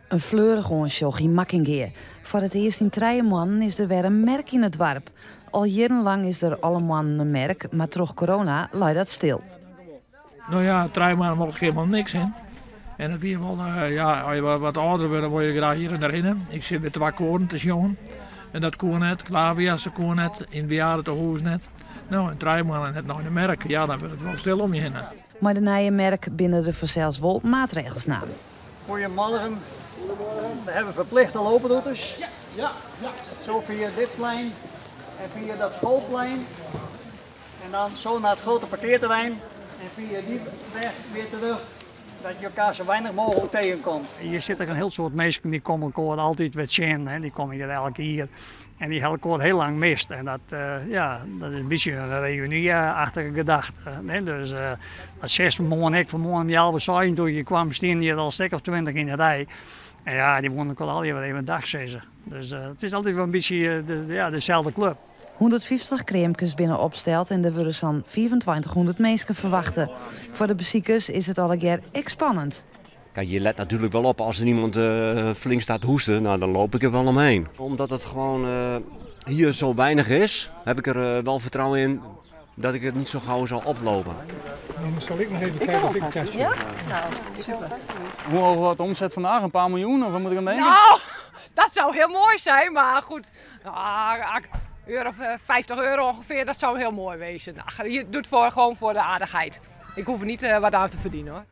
In fleurich oansjoch yn Makkingea. Foar it earst yn trije moannen is der wer in merk yn it doarp. Al jierrenlang is der alle moannen in merk, mar troch corona lei dat stil. No ja, trije moannen mocht ik helemaal niks hin. En it wie wol, ja, as je wat âlder wurde, wolle je graach hjir en dêr hinne. Ik sit by twa koaren te sjongen en dat koe net. Klaverjasse koe net, yn it bejaardetehûs net. No, en trije moannen net nei de merk, ja, dan wurdt it wol stil om je hinne. Mei de nije merk binne der fansels wol maatregels naam. Goedemorgen. We hebben verplichte looproutes. Ja, ja, ja. Zo via dit plein en via dat schoolplein. En dan zo naar het grote parkeerterrein. En via die weg weer terug. Dat je elkaar zo weinig mogelijk tegenkomt. Hjir sitte in hiel soad minsken dy komme elkoar altyd wer tsjin. Hè. Dy komme hjir elk jier. En dy ha elkoar hiel lang mist. En dat, ja, dat is in bytsje in reüny-achtige gedachte. Hè. Dus dat seachst fanmoarn ek. Fanmoarn om healwei seizen doe't ik hjir kwam, stienen hjir al in stik of 20 yn de rij. En ja, dy woenen elkoar allegear wer even dag sizze. Dus it is altyd wol in bytsje de, ja, deselde klup. 150 kreamkes binne opsteld en der wurde sa'n 2500 minsken ferwachte. Foar de besikers is it allegear ek spannend. Kijk, je let natuurlijk wel op als er iemand flink staat te hoesten, nou, dan loop ik er wel omheen. Omdat het gewoon hier zo weinig is, heb ik er wel vertrouwen in dat ik het niet zo gauw zal oplopen. Dan zal ik nog even kijken of ik test. Ja? Nou, super. Hoe hoog wordt de omzet vandaag? Een paar miljoen of wat moet ik aan denken? Nou, dat zou heel mooi zijn, maar goed. Ah, euro of 50 euro ongeveer, dat zou heel mooi wezen. Nou, je doet het gewoon voor de aardigheid. Ik hoef er niet wat aan te verdienen hoor.